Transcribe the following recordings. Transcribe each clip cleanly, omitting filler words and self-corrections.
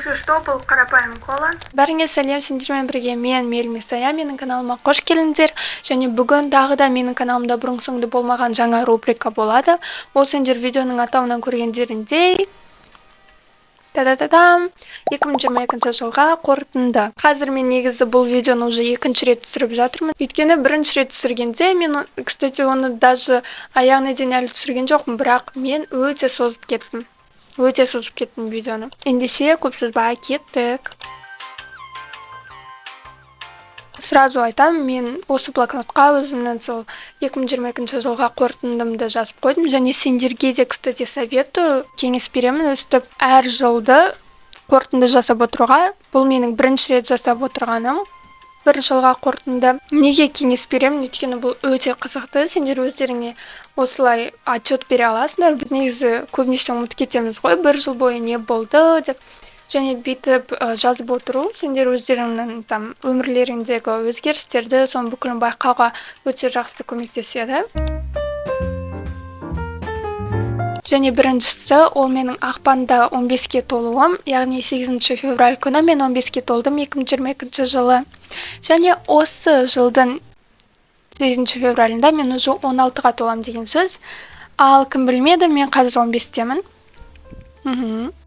Если что, бұл қарапайым кола. Бәріңе сәлем! Сендермен бірге мен, Мелмисая. Менің каналыма қош келдіңдер! Және бүгін тағы да менің каналымда бұрын соңды болмаған жаңа рубрика болады. Ол сендер видеоның атауынан көргендеріндей, та-да-та-дам, 2022 жылға қорытынды. Қазір мен негізі бұл видеоны уже екінші рет түсіріп жатырмын, өйткені бірінші рет түсіргенде мен, кстати, оны даже аяғына дейін әлі түсірген жоқпын, бірақ мен өте созып кеттім, өте созып кеттім видеоны. Ендеше көп созбай кеттік. Сразу айтамын, мен осы блокнотқа өзімнің сол 2022 жылға қорытындымды жазып қойдым. Және сендерге де, кстати, советую, кеңес беремін өстіп әр жылды қорытынды жасап отыруға. Бұл менің бірінші рет жасап отырғаным бір жылға қорытынды. Неге кеңес беремін? Өйткені бұл өте қызықты, сендер өздеріңе осылай отчет бере аласыңдар. Біз негізі көбінесе ұмытып кетеміз ғой, бір жыл бойы не болды деп. Және бүйтіп жазып отыру сендер өздеріңнің там өмірлеріңдегі өзгерістерді, соның бүкілін байқауға өте жақсы көмектеседі. Және біріншісі ол менің ақпанда 15-ке толуым, яғни 8 февраль күні мен 15-ке толдым 2022 жылы. Және осы жылдың 8 февралінде мен уже 16-ға толам деген сөз. Ал кім білмеді, мен қазір 15-темін.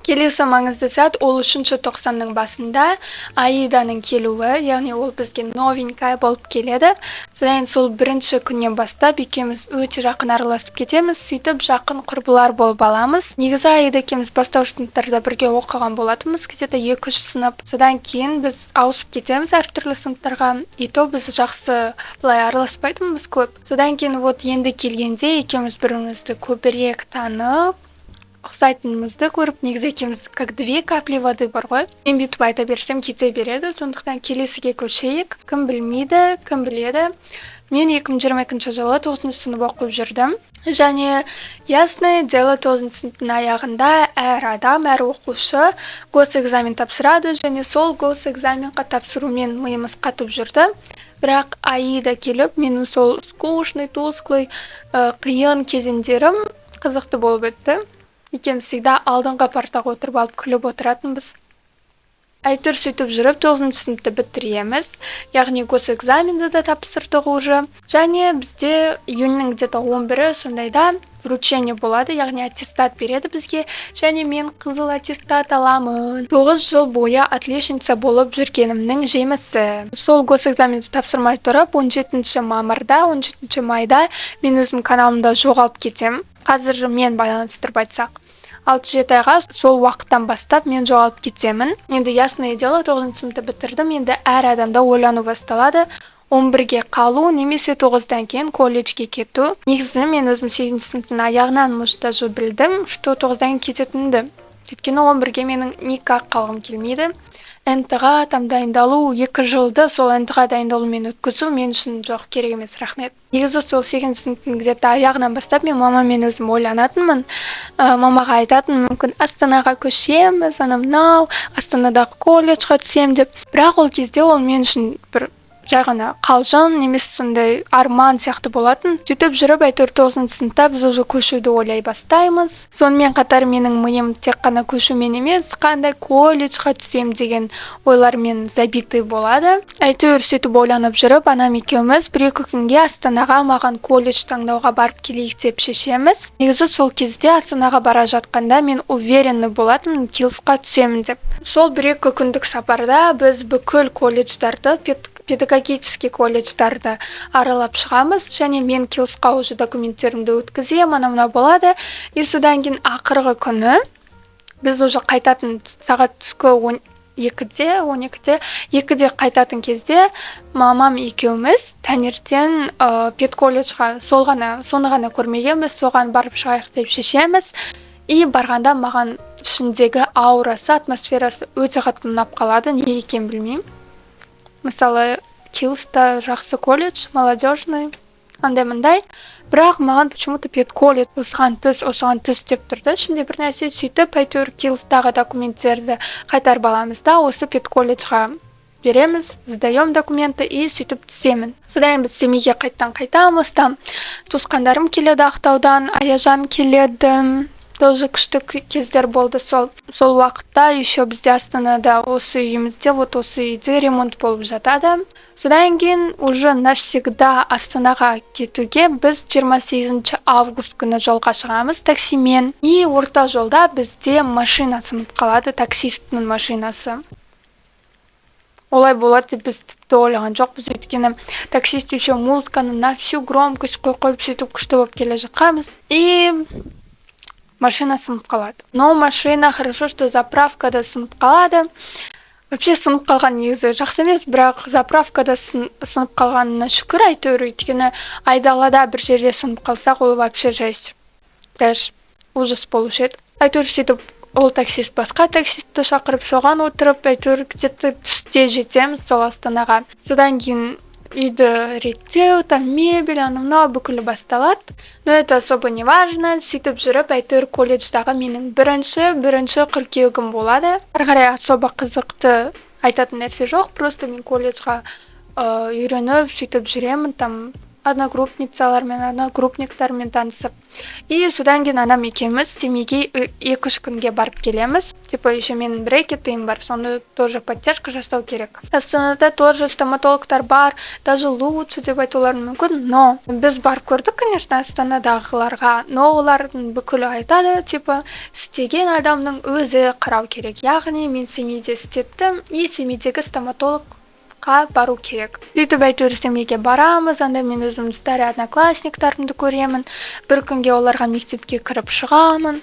Келесі маңызды сәт ол үшінші тоқсанның басында Аиданың келуі, яғни ол бізге новенькая болып келеді. Содан кейін сол бірінші күннен бастап екеуміз өте жақын араласып кетеміз, сөйтіп жақын құрбылар болып аламыз. Негізі Аида екеуміз бастауыш сыныптарда бірге оқыған болатынбыз, где-то 2-3 сынып. Содан кейін біз ауысып кетеміз әртүрлі сыныптарға, и то біз жақсы былай араласпайтынбыз көп. Содан кейін вот енді келгенде екеуміз бір бірімізді көбірек танып, ұқсайтынымызды көріп, негізі екеуміз как две капли воды бар ғой. Мен бүйтіп айта берсем, кете береді, сондықтан келесіге көшейік. Кім білмейді, кім біледі, мен 2022 жылы тоғызыншы сынып оқып жүрдім. Және, ясное дело, тоғызыншы сыныптың аяғында әр адам, әр оқушы госэкзамен тапсырады. Және сол госэкзаменға тапсырумен миымыз қатып жүрді. Бірақ Аида келіп, менің сол скучный, тусклый, қиын кезеңдерім қызықты болып өтті. Екеуміз всегда алдыңғы партаға отырып алып, күліп отыратынбыз. Әйтеуір сөйтіп жүріп тоғызыншы сыныпты бітіреміз, яғни госэкзаменді да тапсырдық уже. Және бізде июньнің где-то 11-і сондайда вручение болады, яғни аттестат береді бізге. Және мен қызыл аттестат аламын, 9 жыл бойы отличница болып жүргенімнің жемісі. Сол госэкзаменді тапсырмай тұрып, 17 мамырда, 17 майда мен өзім каналымда жоғалып кетемін. Қазір мен байланыстырып айтсақ, 6-7 айға сол уақыттан бастап мен жоғалып кетемін. Енді, ясное дело, тоғызыншы сыныпты бітірдім, енді әр адамда ойлану басталады: 11-ге қалу немесе тоғыздан кейін колледжге кету. Негізі мен өзім сегізінші сыныптың аяғынан, может, даже білдім, что тоғыздан кейін кететінімді, өйткені 11-ге менің никак қалғым келмейді. ҰБТ ға там дайындалу, 2 жылды сол ҰБТ ға дайындалумен өткізу мен үшін жоқ, керек емес, рахмет. Негізі сол сегізінші сыныптың где-то аяғынан бастап мен мамамен өзім ойланатынмын. Мамаға айтатынмын: мүмкін, Астанаға көшеміз, анау мынау Астанадағы колледжға түсемін деп. Бірақ ол кезде ол мен үшін бір жай ғана қалжың немесе сондай арман сияқты болатын. Сөйтіп жүріп, әйтеуір тоғызыншы сыныпта біз уже көшуді ойлай бастаймыз. Сонымен қатар менің миым тек қана көшумен емес, қандай колледжға түсемін деген ойлармен забитый болады. Әйтеуір сөйтіп ойланып жүріп, анам екеуміз бір екі күнге Астанаға маған колледж таңдауға барып келейік деп шешеміз. Негізі сол кезде Астанаға бара жатқанда мен уверенный болатынмын КИЛСқа түсемін деп. Сол бір екі күндік сапарда біз бүкіл колледждарды, педагогический колледждарды аралап шығамыз. Және мен КИЛСқа уже документтерімді өткіземін, анау мынау болады. И содан кейін ақырғы күні біз уже қайтатын сағат түскі 12-де, 12-де, 2-де қайтатын кезде мамам екеуміз таңертең педколледжға, сол ғана, соны ғана көрмегенбіз, соған барып шығайық деп шешеміз. И барғанда маған ішіндегі аурасы, атмосферасы өте қатты ұнап қалады, неге екенін білмеймін. Мысалы, КИЛС та жақсы колледж, молодежный, андай мындай, бірақ маған почему-то педколледж осыған түс, осыған түс деп тұр да ішімде бір нәрсе. Сөйтіп, әйтеуір КИЛСтағы документтерді қайтарып аламыз да, осы педколледжға береміз, сдаем документы, и сөйтіп түсемін. Содан кейін біз Семейге қайтадан қайтамыз. Там туысқандарым келеді Ақтаудан, аяжан келеді. Тоже күшті кездер болды сол. Сол уақытта еще бізде Астанада осы үйімізде, вот осы үйде ремонт болып жатады. Содан кейін уже навсегда Астанаға кетуге біз 28 август күні жолға шығамыз таксимен. И орта жолда бізде машина сынып қалады, таксисттің машинасы. Олай болады деп біз тіпті ойлаған жоқпыз, өйткені таксист еще музыканы на всю громкость қойып, сөйтіп күшті болып келе жатқанбыз. И машина сынып қалады. Но машина хорошо, что заправкада сынып қалады. Вообще сынып қалған негізі жақсы емес, бірақ заправкада сынып қалғанына шүкір әйтеуір, өйткені айдалада бір жерде сынып қалсақ, ол вообще жесть, трэш, ужас болушы еді. Әйтеуір сөйтіп ол таксист басқа таксистті шақырып, соған отырып, әйтеуір где-то түсте жетеміз сол Астанаға. Содан кейін үйді реттеу, там мебель, анау мынау бүкілі басталады. Но это особо не важно. Сөйтіп жүріп, әйтеуір колледждағы менің бірінші қыркүйегім болады. Ары қарай особо қызықты айтатын нәрсе жоқ, просто мен колледжға үйреніп, сөйтіп жүремін, там одногруппницалармен, одногруппниктармен танысып. И содан кейін анам екеуміз Семейге 2-3 күнге барып келеміз. Типа еще менің брекетім бар, соны тоже подтяжка жасау керек. Астанада тоже стоматологтар бар, даже лучше деп айтулары мүмкін, но біз барып көрдік, конечно, Астанадағыларға, но олардың бүкілі айтады, типа, істеген адамның өзі қарау керек. Яғни мен Семейде істеттім, и Семейдегі стоматологқа бару керек. Сөйтіп әйтеуір Семейге барамыз, анда мен өзімнің старый одноклассниктарымды көремін, бір күнге оларға мектепке кіріп шығамын,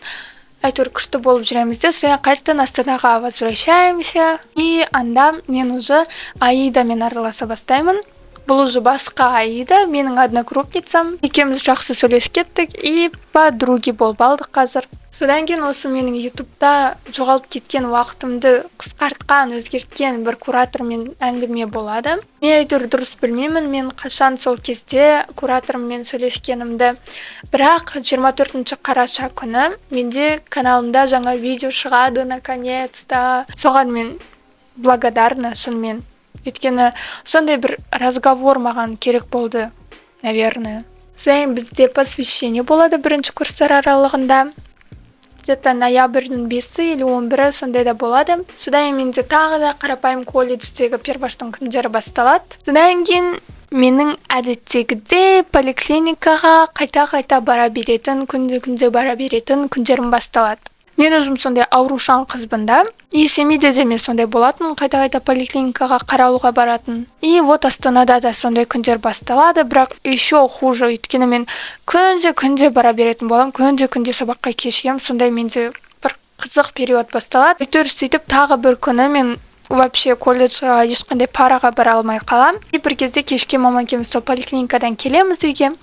әйтеуір күшті болып жүреміз де, содан қайтадан Астанаға возвращаемся, и анда мен уже Аидамен араласа бастаймын. Бұл уже басқа Аида, менің одногруппницам. Екеуміз жақсы сөйлесіп кеттік и подруги болып алдық қазір. Содан кейін осы менің ютубта жоғалып кеткен уақытымды қысқартқан, өзгерткен бір куратормен әңгіме болады. Мен әйтеуір дұрыс білмеймін, мен қашан сол кезде кураторыммен сөйлескенімді. Бірақ 24 қараша күні менде каналымда жаңа видео шығады наконец-то. Соған мен благодарна шынымен. Өйткені сондай бір разговор маған керек болды, наверное. Содан бізде посвящение болады бірінші курстар аралығында. Где-то ноябрьдің 5-і или 11-і сондайда болады. Содан кейін менде тағы да қарапайым колледждегі перваштың күндері басталады. Содан кейін менің әдеттегідей поликлиникаға қайта-қайта бара беретін, күнде-күнде бара беретін күндерім басталады. Мен өзім сондай аурушаң қызбын да. И Семейде де мен сондай болатын, қайта-қайта поликлиникаға қаралуға баратын. И вот Астанада да сондай күндер басталады, бірақ еще хуже, өйткені мен күнде-күнде бара беретін боламын, күнде-күнде сабаққа кешігемін, сондай менде бір қызық период басталады. Әйтеуір сөйтіп тағы бір күні мен вообще колледжға ешқандай параға бара алмай қаламын. И бір кезде кешке мама екеуміз сол поликлиникадан келеміз үйге.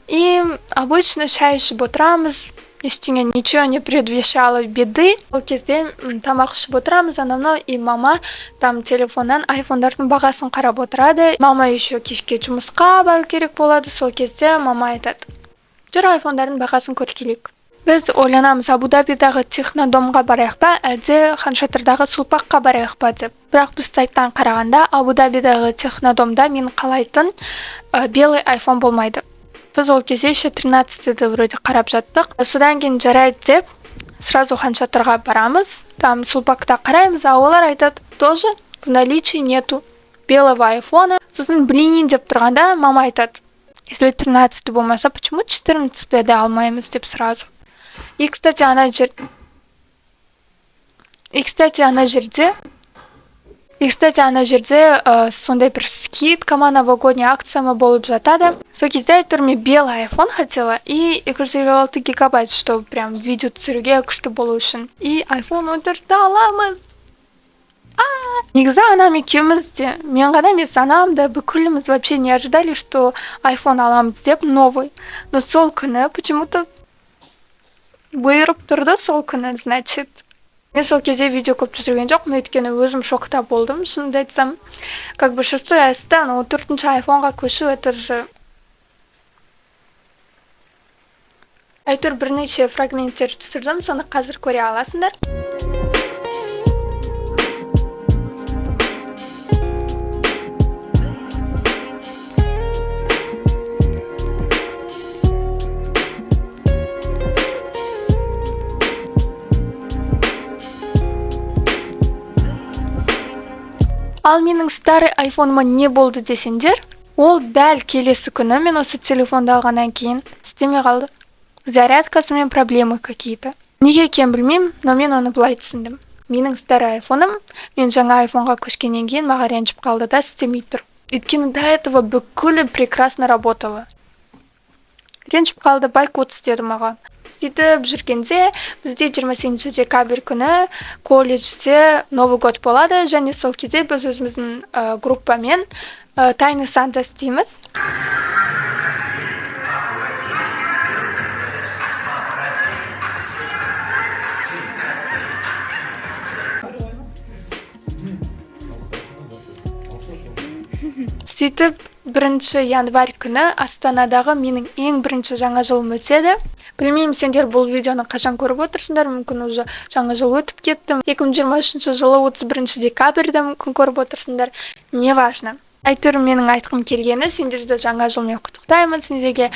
И обычно шай ішіп отырамыз, ештеңе ничего не предвещало беды. Ол кезде тамақ ішіп отырамыз, анау мынау, и мама там телефоннан айфондардың бағасын қарап отырады. Мама еще кешке жұмысқа бару керек болады, сол кезде мама айтады: жүр, айфондардың бағасын көріп келейік. Біз ойланамыз, Абу-Дабидағы Технодомға барайық па, әлде Хан Шатырдағы Сулпаққа барайық па деп. Бірақ біз сайттан қарағанда Абу-Дабидағы Технодомда мен қалайтын белый айфон болмайды. Біз ол кезде еще 13-ді вроде қарап жаттық. Содан кейін жарайды деп сразу Хан Шатырға барамыз. Там Сулпакта қараймыз, а олар айтады, тоже в наличии нету белого айфона. Сосын блин деп тұрғанда мама айтады, если 13 болмаса, почему 14-ді де алмаймыз деп сразу. И, кстати, ана жер... И, кстати, ана жерде... И, кстати, ана жерде сондай бір скидка ма, новогодняя акция ма болып жатады. Сол кезде әйтеуір мен белый айфон хотела и 256 гигабайт, чтобы прям видео түсіруге күшті болу үшін. И айфон 14-ті аламыз. Негізі анам екеуміз де, мен ғана емес, анам да, бүкіліміз вообще не ожидали, что айфон аламыз деп новый. Но сол күні почему-то бұйырып тұрды сол күні, значит. Мен сол кезде видео көп түсірген жоқпын, өйткені өзім шокта болдым, шынымды айтсам. Как бы шестой S-тан 14-ші айфонға көшу, это же... Әйтеуір бірнеше фрагменттер түсірдім, соны қазір көре аласыңдар. Ал менің старый айфоныма не болды десеңдер, ол дәл келесі күні, мен осы телефонды алғаннан кейін, істемей қалды. Зарядкасымен проблемы какие-то. Неге екенін білмеймін, но мен оны былай түсіндім: менің старый айфоным мен жаңа айфонға көшкеннен кейін маған ренжіп қалды да, істемей тұр. Өйткені до этого бүкілі прекрасно работало. Ренжіп қалды, бойкот істеді маған. Сөйтіп жүргенде, бізде 28 декабрь күні колледжде Новый год болады және сол кезде біз өзіміздің группамен тайный Санта істейміз. Сөйтіп, 1 январь күні Астанадағы менің ең бірінші жаңа жылым өтеді. Білмеймін, сендер бұл видеоны қашан көріп отырсыңдар, мүмкін, уже жаңа жыл өтіп кетті, 2023 жылы 31 декабрьде мүмкін көріп отырсыңдар, неважно. Әйтеуір, менің айтқым келгені: сендерді жаңа жылмен құттықтаймын, сендерге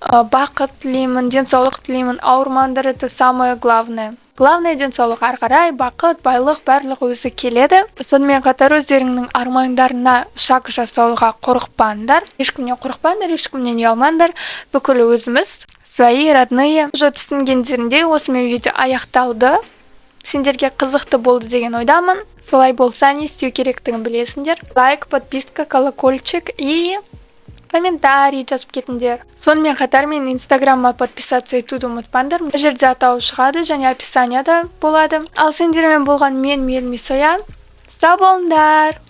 бақыт тілеймін, денсаулық тілеймін. Ауырмаңдар, это самое главное. Главное денсаулық, ары қарай бақыт, байлық, барлығы өзі келеді. Сонымен қатар, өздеріңнің армандарына шаг жасауға қорықпаңдар, ешкімнен қорықпаңдар, ешкімнен ұялмаңдар. Бүкіл өзіміз свои родные. Уже түсінгендеріндей, осымен видео аяқталды. Сендерге қызықты болды деген ойдамын. Солай болса, не істеу керектігін білесіңдер: лайк, подписка, колокольчик и комментарий жазып кетіңдер. Сонымен қатар, менің инстаграмыма подписаться етуді ұмытпаңдар. Мына жерде атауы шығады және описанияда болады. Ал сендермен болған мен, Мелмисоя. Сау болыңдар!